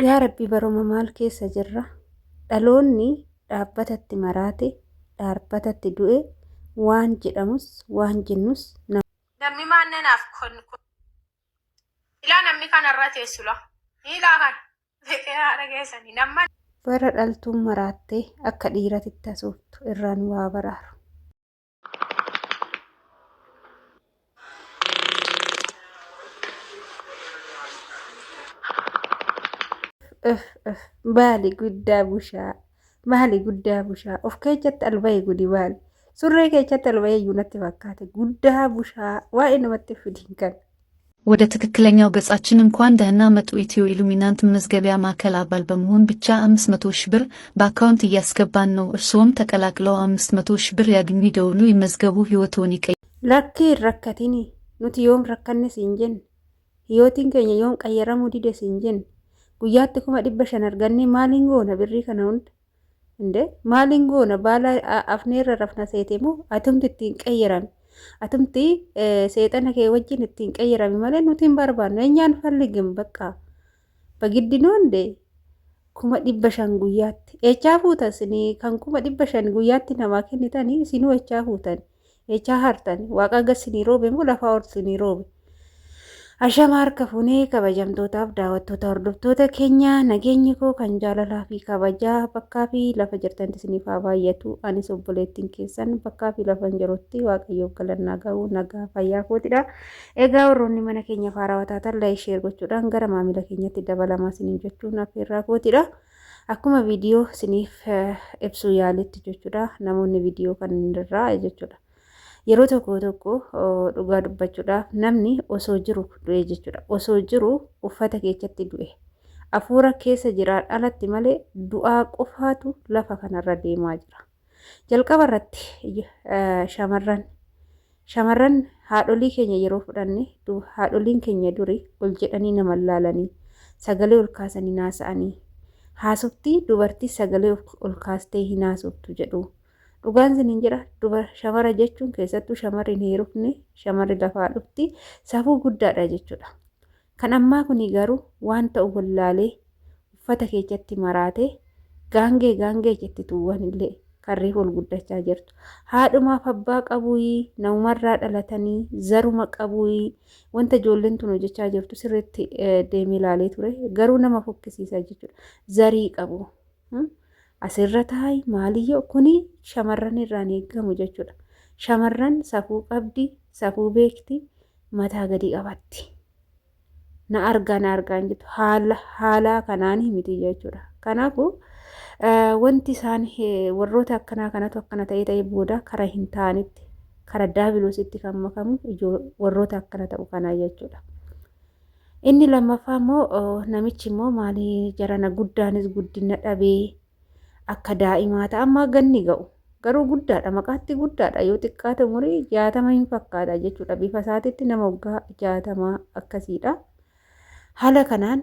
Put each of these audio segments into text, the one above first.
Yaa Rabbi baruma maal keessa jirra? Dhaloonni dhaabbatatti maraate, dhaabbatatti du'e, waan jedhamus waan jennus nama. Namni maannanaaf kon ilaa namni kanarra teessu la ilaa kan beekee haadha keessanii namma Bara dhaltuun maraattee akka dhiiratitti hasooftu irraa nu haa baraaru. Öf öf baali guddaa bushaa baali guddaa bushaa of keessatti albaye gudi baali surree keessatti albaye iyyuu natti fakkaate guddaa bushaa waa'ee namatti fidin kan. ወደ ትክክለኛው ገጻችን እንኳን ደህና መጡ። ኢትዮ ኢሉሚናንት መመዝገቢያ ማዕከል አባል በመሆን ብቻ 500 ሺህ ብር በአካውንት እያስገባን ነው። እርስዎም ተቀላቅለው 500 ሺህ ብር ያግኙ። ይደውሉ፣ ይመዝገቡ፣ ህይወትዎን ይቀይሩ። Lakkii hin rakkatinii nuti yoom rakkanne siin jenne hiyootiin keenya yoom qayyaramuu dide siin jenne guyyaatti 500,000 argannee maaliin goona birrii kana hunda Inde maaliin goona baala afneerra rafna seete moo atumti ittiin qayyarami atumti seexana kee wajjin ittiin qayyarami malee nuti hin barbaannu eenyaan falligin bakka bagiddinoo inde 500,000 guyyaatti eechaa fuuta isinii kan 500,000 guyyaatti namaa kennitanii isinuu eechaa fuutan eechaa hartan waaqa gad sinii roobe moo lafaa ol sinii roobe. Ashama harka fuunee kabajamtootaaf daawwattoota hordoftoota keenya nageenyi koo kan jaalalaa fi kabajaa bakkaa fi lafa jirtanitti isiniif haa baay'atu. Anis obboleettiin keessan bakkaa fi lafa hin jirutti waaqayyoof galannaa ga'u nagaa fayyaa kootidha. Egaa warroonni mana keenya haarawaa taatan like share gochuudhaan gara maamila keenyatti dabalamaa isiniin jechuun affeerraa kootidha. Akkuma viidiyoo isiniif ibsuu yaaletti jechuudha namoonni viidiyoo kan irraa jechuudha. Yeroo tokko tokko dhugaa dubbachuudhaaf namni osoo jiru du'e jechuudha. Osoo jiru uffata keessatti du'e. Afuura keessa jiraan alatti malee du'aa qofaatu lafa kanarra deemaa jira. Jalqaba irratti shamarran shamarran haadholii keenya yeroo fudhanne haadholiin keenya duri ol jedhanii nama laalanii sagalee ol kaasanii naasa'anii haasoftii dubartii sagalee ol kaastee hin haasoftu jedhu. Dhugaan isiniin jedha dubar shamara jechuun keessattuu shamarri hin heerufne shamarri lafaa dhufti safuu guddaadha jechuudha. Kan ammaa kuni garuu waan ta'u wallaalee uffata keessatti maraatee gaangee gaangee jetti tuuwwan illee kan reefu ol guddachaa jirtu. Haadhumaaf abbaa qabuuyii namumarraa dhalatanii zaruma qabuuyii wanta ijoolleen tun hojjechaa jirtu sirriitti deemee ilaalee ture garuu nama fokkisiisa jechuudha. Zarii qabu. Asirra taa'i maaliyyoo kuni shamarran irraan eeggamu jechuudha. Shamarran safuu qabdi, safuu beekti, mataa gadi qabatti. Na argaa na argaa hin jettu haala haalaa kanaan miti jechuudha. Kanaafuu wanti isaan warroota akkanaa kanatu akkana ta'ee ta'ee booda kara hin taanetti kara daabiloositti kan makamu warroota akkana ta'u kanaa jechuudha. Inni lammaffaa immoo namichi immoo maali jarana guddaanis guddina dhabee akka daa'imaa ta'a amma ganni ga'u. Garuu guddaadha maqaatti guddaadha yoo xiqqaate umurii 60 hin fakkaata jechuudha bifa isaatitti nama waggaa 60 akkasiidha. Haala kanaan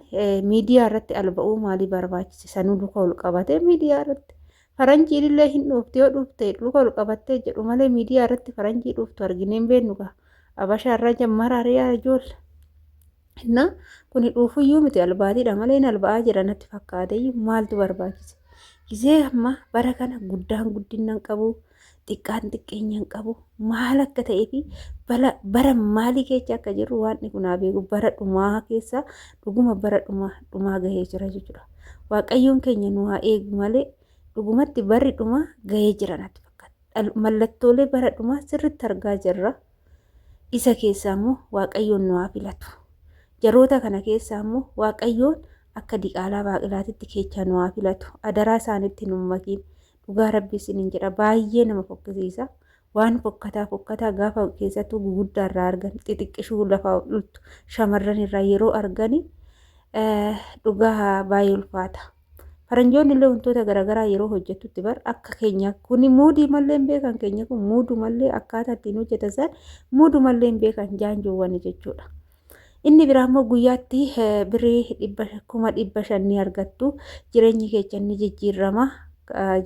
miidiyaa irratti alba'uu maalii barbaachise sanuu luka ol qabatee miidiyaa irratti faranjiin illee hin dhuufti yoo dhuufte luka ol qabattee jedhu malee miidiyaa irratti faranjii dhuuftu arginee hin beeknu gaa. Abashaa irraa jammaraa riyaa ijoolle. Na kuni dhuufuyyuu miti albaatiidha malee hin alba'aa jira natti fakkaateyyuu maaltu barbaachise. Gizee amma bara kana guddaan guddinna hin qabu xiqqaan xiqqeenya hin qabu maal akka ta'ee fi bara maalii keessa akka jirru waan kun haa beeku bara dhumaa keessa dhuguma bara dhumaa dhumaa gahee jira jechuudha. Waaqayyoon keenya nu haa eegu malee dhugumatti barri dhumaa gahee jira natti fakkaata. Mallattoolee bara dhumaa sirriitti argaa jirra. Isa keessaa immoo Waaqayyoon nu haa filatu. Jaroota kana keessaa immoo Waaqayyoon akka diqaalaa baaqilaatitti keechaa nu haa filatu. Adaraa isaanitti nu hin makiin. Dhugaa Rabbii isiniin jedha baay'ee nama fokkisiisa. Waan fokkataa fokkataa gaafa keessattuu guguddaa irraa argan xixiqqishuu lafaa ol dhuftu shamarran irraa yeroo argani dhugaa baay'ee ulfaata. Faranjoonni illee wantoota garaagaraa yeroo hojjettutti bar akka keenya kuni muudii mallee hin beekan keenya kun muudu mallee akkaataa ittiin hojjetan san muudu mallee hin beekan jaanjoowwani jechuudha. Inni biraa immoo guyyaatti birrii 500,000 ni argattu jireenyi keessan ni jijjiirama.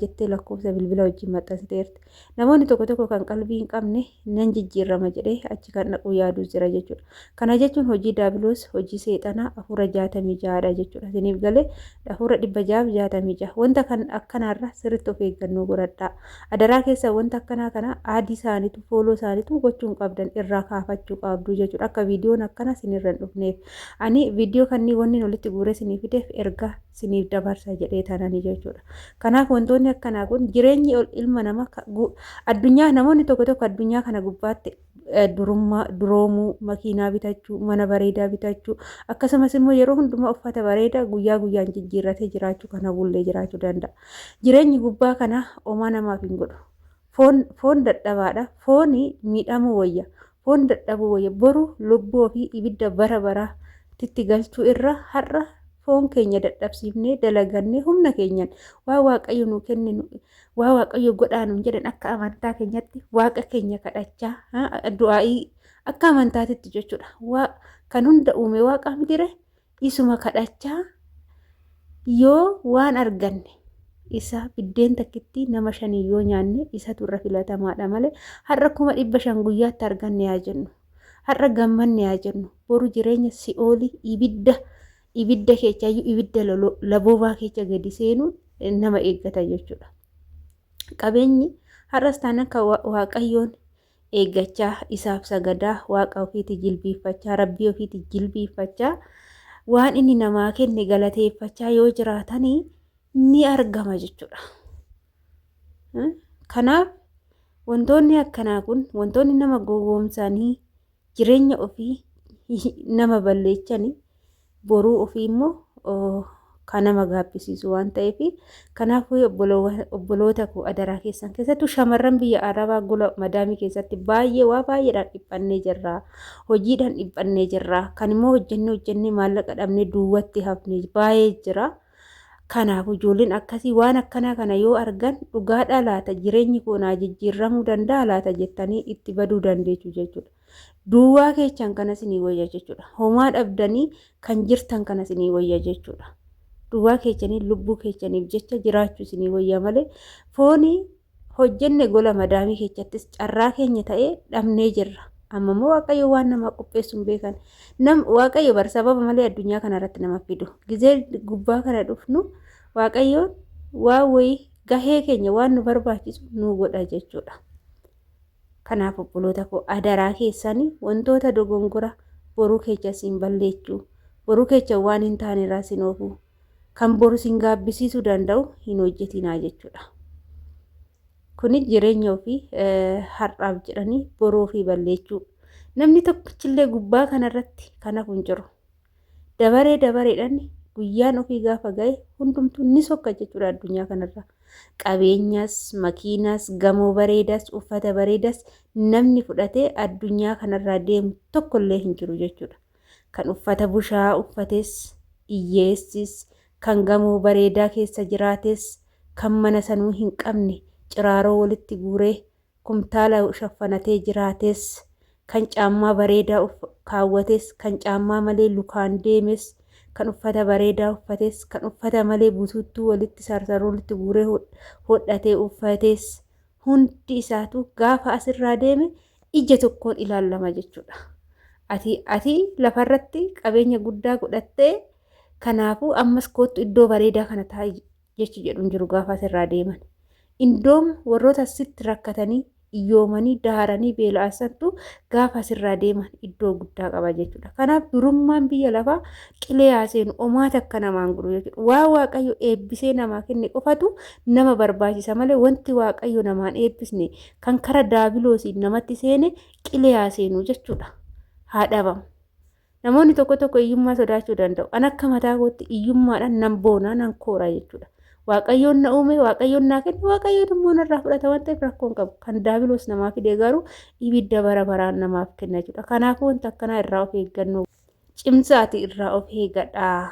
Jettee lakkoofsa bilbila wajjin maxxansiteerti. Namoonni tokko tokko kan qalbii hin qabne nan jijjiirama jedhee achi kan dhaquu yaaduu jira jechuudha. Kana jechuun hojii daabiloos, hojii seexanaa hafuura 66dha jechuudha. Isiniif galee, hafuura 666. Wanta kan akkanaarra sirriitti of eeggannoo godhadhaa. Adaraa keessa, wanta akkanaa kana add isaaniitu, follow isaaniitu gochuu hin qabdan, irraa kaafachuu qabdu jechuudha. Akka viidiyoon akkana isinirra hin dhufneef. Ani viidiyoo kanneen wanni walitti guuree isinii fideef ergaa isiniif dabarsa jedhee tanani jechuudha. Kanaaf wantoonni akkanaa kun jireenyi ilma namaa addunyaa, namoonni tokko tokko addunyaa kana gubbaatti durummaa, duroomuu, makiinaa bitachuu, mana bareedaa bitachuu, akkasumas immoo yeroo hundumaa uffata bareedaa guyyaa guyyaan jijjiirratee jiraachuu kana bullee jiraachuu danda'a. Jireenyi gubbaa kana homaa namaaf hin godhu. Foon dadhabaadha. Fooni miidhamuu wayya. Foon dadhabuu wayya. Boru lubbuu ofii ibidda bara baraatti galchuu irra har'a foon keenya dadhabsiifnee dalagannee humna keenyaan waa Waaqayyo nu kenne, waa Waaqayyo godhaa nuun jedhan, akka amantaa keenyatti Waaqa keenya kadhachaa, du'aa'ii akka amantaatitti jechuudha. Waa kan hunda uume Waaqa mitire, isuma kadhachaa yoo waan arganne isa biddeen takkitti nama shanii yoo nyaanne isatu irra filatamaadha malee, har'a 500,000 guyyaatti arganne haa jennu. Har'a gammanne haa jennu. Boru jireenya si'oolii, ibidda keechaayyuu ibidda laboobaa keessa gadi seenuun nama eeggata jechuudha. Qabeenyi har'as taanaan kan Waaqayyoon eeggachaa, isaaf sagadaa, Waaqa ofiitti jilbiiffachaa, Rabbii ofiitti jilbiiffachaa, waan inni namaa kenne galateeffachaa yoo jiraatanii ni argama jechuudha. Kanaaf wantoonni akkanaa kun, wantoonni nama gowwoomsanii jireenya ofii nama balleechanii, boruu ofii immoo kan nama gaabbisiisu waan ta'eef, kanaafuu obboloota koo, adaraa keessan, keessattuu shamarran biyya Arabaa gola madaamii keessatti baay'ee waa baay'eedhaan dhiphannee jirra. Hojiidhaan dhiphannee jirra. Kan immoo hojjennee hojjennee maallaqa dhabnee duwwaatti hafne baay'ee jira. Kanaaf ijoolleen akkasii waan akkanaa kana yoo argan, dhugaadhaa laata, jireenyi koo naa jijjiiramuu danda'a laata jettanii itti baduu dandeessu jechuudha. Duwwaa keechaan kanas ni wayya jechuudha. Homaa dhabdanii kan jirtan kanas ni wayya jechuudha. Duwwaa keechanii lubbuu keechaniif jecha jiraachuu isinii wayya malee, foonii hojjenne gola madaamii keechattis carraa keenya ta'ee dhabnee jirra. Amma immoo Waaqayyo waan namaa qopheessu hin beekan. Nam Waaqayyo bar sababa malee addunyaa kana irratti nama fidu. Gizee gubbaa kana dhufnu Waaqayyoon waan wayii gahee keenya waan nu barbaachisu nu godha jechuudha. Kanaaf obboloota koo, adaraa keessanii, wantoota dogongora boruu keecha siin balleechuu, boruu keecha waan hin taane irraa sin oofuu, kan boru sin gaabbisiisuu danda'u hin hojjetinaa jechuudha. Kuni jireenya ofii har'aaf jedhanii boruu ofii balleechuu. Namni tokkichillee gubbaa kanarratti kan hafu hin jiru. Dabaree dabareedhaan guyyaan ofii gaafa ga'e hundumtuu ni sokka jechuudha addunyaa kanarra. Qabeenyas, makiinas, gamoo bareedas, uffata bareedas namni fudhatee addunyaa kanarraa deemu tokkollee hin jiru jechuudha. Kan uffata bushaa uffates, hiyyeessis, kan gamoo bareedaa keessa jiraates, kan mana sanuu hin qabne ciraaroo walitti guuree kumtaala shaffanatee jiraates, kan caammaa bareedaa kaawwates, kan caammaa malee lukaan deemes, kan uffata bareedaa uffates, kan uffata malee bututtuu walitti sarsaruu walitti guuree hodhatee uffates, hundi isaatu gaafa asirraa deeme ija tokkoon ilaalama jechuudha. Ati lafarratti qabeenya guddaa godhattee, kanaafuu ammas koottu iddoo bareedaa kana taa'i jechi jedhu hin jiru gaafa asirraa deeman. Indoom warroota asitti rakkatanii, iyyoomanii, daaranii, beela'ansantu gaafa asirraa deeman iddoo guddaa qaba jechuudha. Kanaaf durummaan biyya lafaa qilee haaseenu omaa takka namaan godhu jechuudha. Waa Waaqayyo eebbisee namaa kenne qofatu nama barbaachisa malee, wanti Waaqayyo namaan eebbisne kan kara daabiloosiin namatti seene qilee haaseenu jechuudha. Haa dhabamu. Namoonni tokko tokko hiyyummaa sodaachuu danda'u. An akka mataa kootti hiyyummaadhaan nan boonaa, nan koora jechuudha. Waaqayyoon na uume, Waaqayyoon naa kenne, Waaqayyoon immoo narraa fudhata waan ta'eef rakkoon qabu. Kan daabiloos namaa fide garuu ibidda bara baraan namaaf kenna jechuudha. Kanaafuu wanta akkanaa irraa of eeggannoo cimsaati irraa of eegadhaa.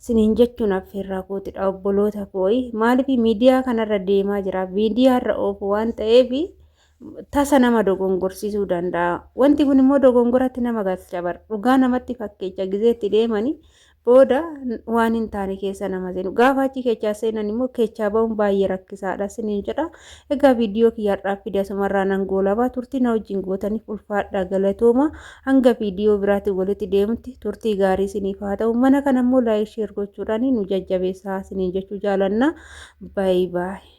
Siniin jechuun affeerraa kootidha, obboloota kooyi. Maaliif miidiyaa kanarra deemaa jira? Miidiyaa irra oofu waan ta'eef tasa nama dogongorsiisuu danda'a. Wanti kun immoo dogongoratti nama galcha bar. Dhugaa namatti fakkeecha gizeetti deemanii Booda waan hin taane keessa nama seenu. Gaafa achi keechaa seenan immoo keechaa ba'uun baay'ee rakkisaadha siniin jedha. Egaa viidiyoo kiyya har'aaf fide asumarraa nan goolaba. Turtii na wajjin gootaniif ulfaadhaa galatooma. Hanga viidiyoo biraatiin walitti deemutti turtii gaarii siniif haa ta'u. Mana kana immoo like share gochuudhaan nu jajjabeessaa siniin jechuu jaalanna. Baay baay.